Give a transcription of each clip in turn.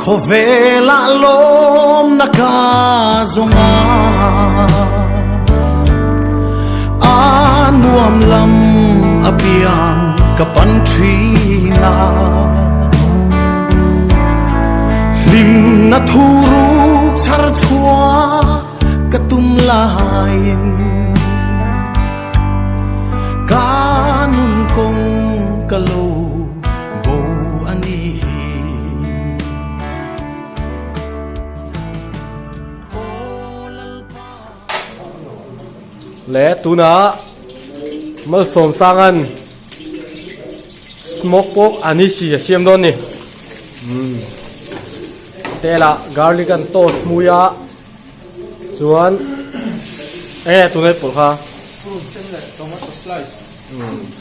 Khawvelah lawmna ka zawng a, a nuam lam apiang ka pan thin a. Hlimna thuruk chhar chhuah ka tum laiin ka nun kawng ka lo bo a ni hi. Aw Lalpa. Le tunah Malsawm Sangan smoke pawh a ni si a siam dawn ni. Umm telah garlic an toast hmui a chuan e tunai pawlh kha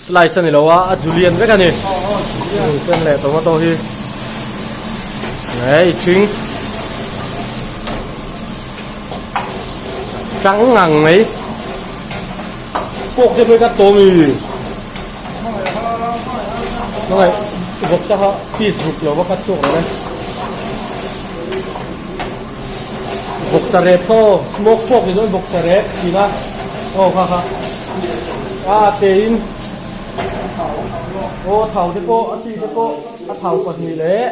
slice a ni lo a a julian vek a ni sen leh tomato hi ei thing tang ngang mai pawk te pawh ka tawm i hmangaih vawksa kha piece ruk lo va ka chhuak lo e. Vawksa rep khaw smoke pork ni chuan vawksa rep tih a aw kha kha a te in aw thau te pawh a chi te pawh a thau pahnih leh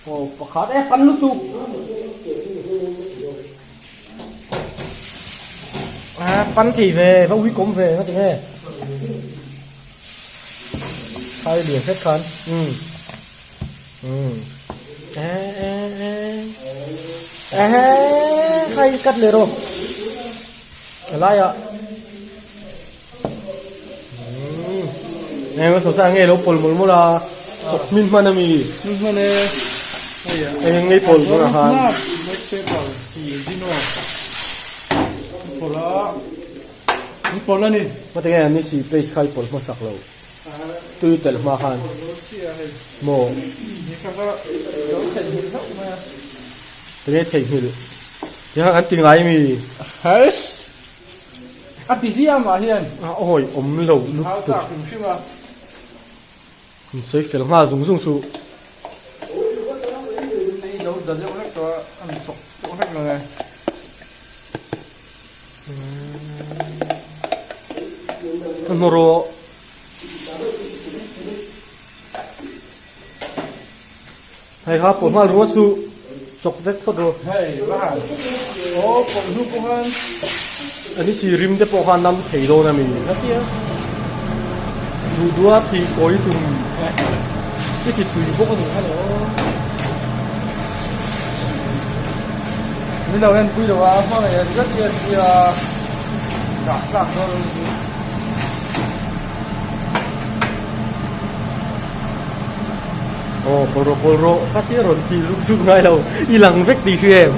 aw pakhat e pan lutuk a pan thei ve va ui kawm ve nga tinge khai lian hret khan umm. Khai cut leh rawh helai ah eng saw nge lo pawl mawlh mawlh a chawp hmin hman ami hmin hman e eng nge pawl dawn ah khan black pepper chi dino pawl a pawl ani hmatinge ni si paste kha i pawl hmasak lo. Tui telh hma khan maw tinge theihnghilh tiang an ti ngai mi a ti ziah mah hian a awi awm lo lutuk in sawi fel nghal zung zung suh hnaw rawh. Hei kha pawh nghal rual chu chawk vek phawt rawh. Hei va han aw pawh hnu pawh khan. Ani si rim te pawh khan nam thei dawn a mi a tia. Duh duh a tih kawi tum i ti tui bawk a ni kha le aw. Min lo en pui lo a hmangaih a zet i en pui a dah tlak dawn a ni. Aw pawl rawh pawl rawh ka tia rawn ti zuk zuk ngai lo i lang vek tih hria em.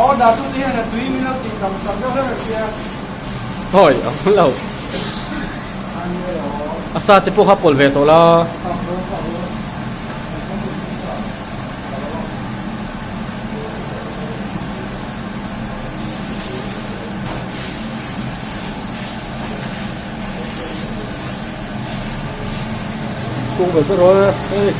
Aw dah tu te hian a tui min lo tih tam sak deuh hlek a tia. Hawi a hmu lo. A sa te pawh kha pawlh ve tawh la. Chhung ve ber aw hei.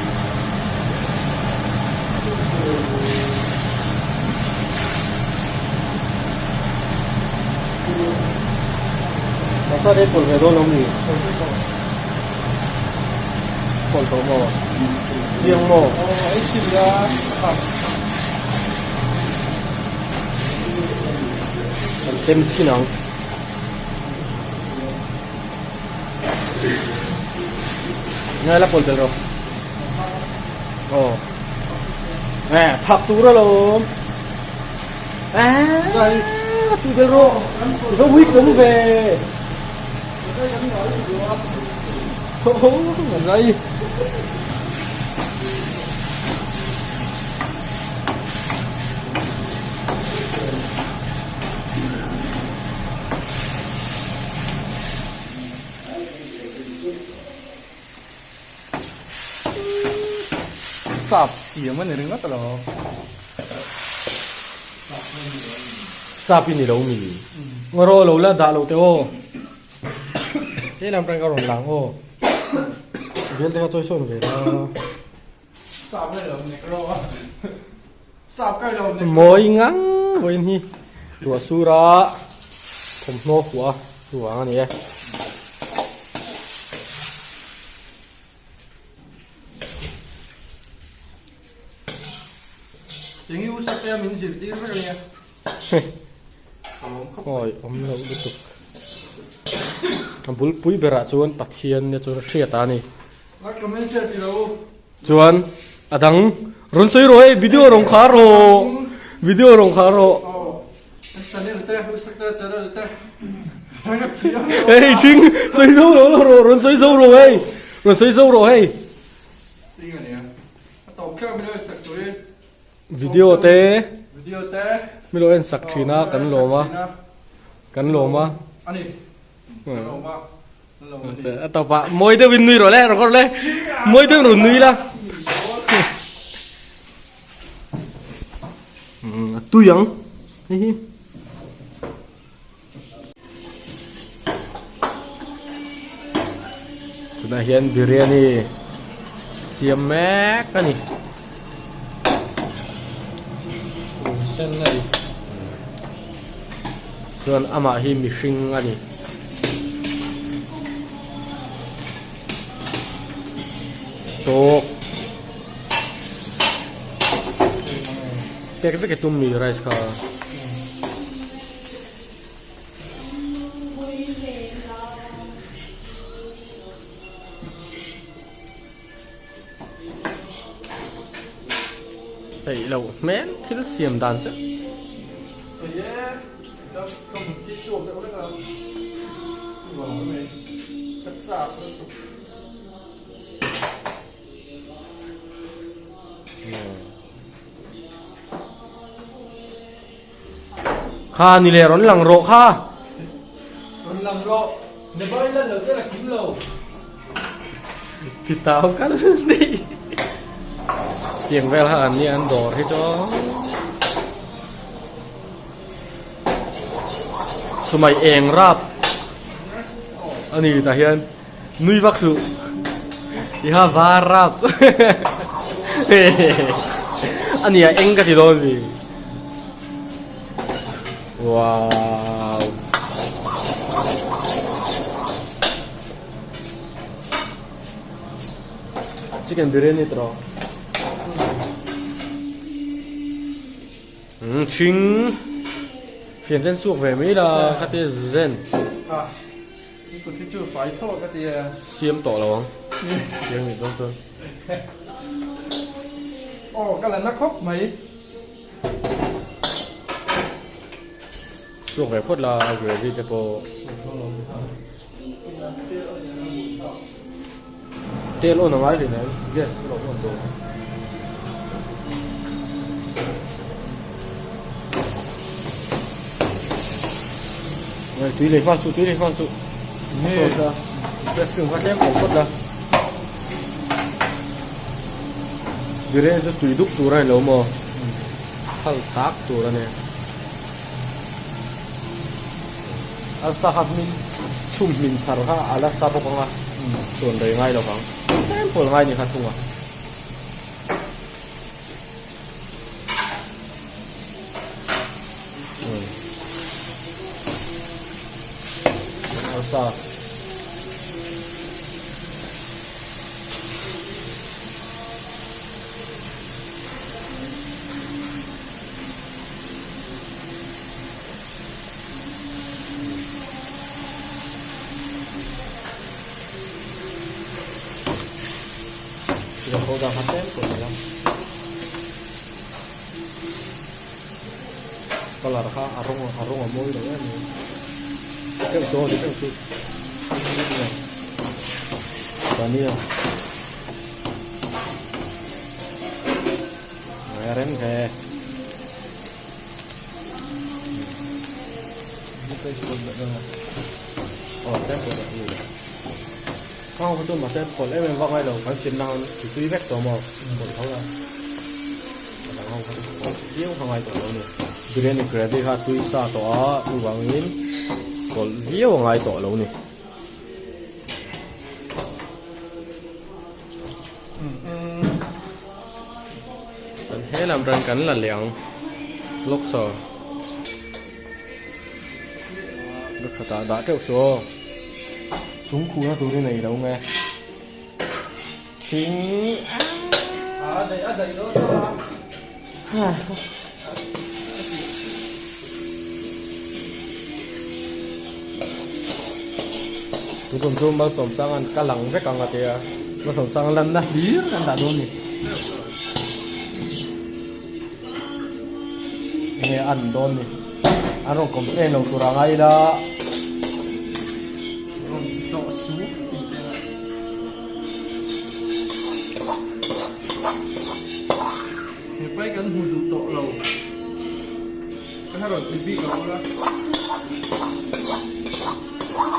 Masa te pawlh ve dawn lo mi? Pawlh tawh maw? Chiang maw? Kan tem chin ang. Ngai la pawlh belh rawh. Aw. Eh, thak tur alawm. Eh, tu belh rawh. I va ui pawm ve. Zai. Sap siam a ni ringawt alo. Sap i ni lo mi. Ngaw rawh lo la dah lo teh aw. Tlem atang ka rawn lang aw. Bial te kha chawi sawn ve la. Mawi ngang vawiin hi ruah sur a thawmhnaw huah a chuvang a ni e. Awi awm loh lutuk. A bulpui berah chuan Pathian nia chuan hriat a ni. Chuan a dang rawn sawi rawh hei video rawn khar rawh video rawn khar rawh. Hei thing sawi zo lo rawh rawn sawi zo rawh hei rawn sawi zo rawh hei. Video te mi lo en sak thin a kan lawm a kan lawm a a tawp ah mawi deuh in nui rawh le rawh le mawi deuh in rawn nui la a tui ang hei hi. Tunah hian biryani siam mek a ni. Rum sen a ni. Chuan amah hi mihring a ni. Tawk. Pek vek e tum mi rice kha. Theih loh hmel thil siam dan chu. Kha ni le rawn lang rawh kha. Rawn lang rawh. Nebai lan lo chuan a kim lo. Kitau kal ni. Tiang vel ha an ni an dawr hi chu. Sumai eng rap. Ani tah hian nui vak suh. I ha var rap. Ani a eng ka ti dawn mi. Wow. Chicken biryani tro. Um thing. Fian chen suak ve mai la khate zen. Ah. Kut hi chu fai tho ka ti a. Siam tawh lo ang. Siam ni dawn chuan. Aw ka la na khawp mai. Suak ve phawt la gravy te pawh. Tel on a ngai hle mai gas chu lo on dawn. Tui lei nghal chu tui lei nghal chu. Gas chu kha tlem awm phawt la. Biryani chu tui dup tur a ni lo maw? Phal tak tur a ni. A sa kha hmin chhum hmin thar kha a la sa bawk ang a, chuan rei ngai lo vang. Tlem pawl ngai ni kha thung a. Arsa. Colour kha a rawng a rawng a mawi lo em em keuh chu aw keuh chu dhania a rem ve aw tlem pawh a ni khang ho chu mahse pawlh em em vak ngai lo kan siamna khan ti tui vek tawh maw pawlh tho a a dang ho kha chu pawlh viau kha ngai tawh lo a ni biryani gravy kha tui sa tawh a chuvangin pawlh viau a ngai tawh lo a ni. Helam ran kan la leh ang lawk saw. Ka khatah dah teuh suh aw. Chung khuhna tur hi nei lo nge. Thing a daih a daih dawn a. Tukum chu Malsawmsanga'n ka lang vek ang a ti a, Malsawmsanga lanna hlir kan dah dawn a ni. Enge an dawn ni? An rawn complain lo tur a ngai ila. Rawn tlawh su tih te a. He pai kan hmu duh tawh lo. Ka ha rawn ti bik ang ula.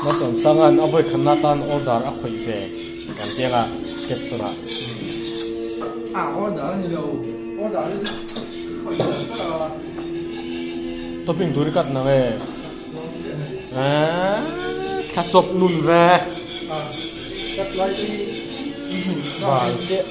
Malsawmsanga'n a vawikhatna atan order a khawih ve kan tiang a caption ah. A order a ni lo. Order hi chu khawih dan tak a. Topping tur i cut nang e. Eee thla chawp nun ve. A cut lai hi i hmu Bal chiah.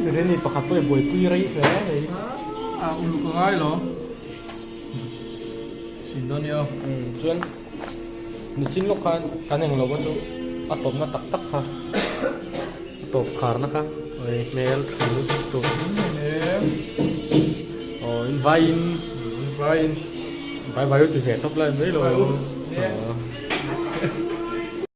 Biryani pakhat pawh i buaipui rei hle mai. A uluk a ngai lo. Sin dawn nia. Chuan nichin lawk khan kan eng lo a chu a tawpna tak tak kha a tawp kharna kha oi hmel tha lutuk aw in vai in vai in vai vai u ti ve tawp lai mai lo.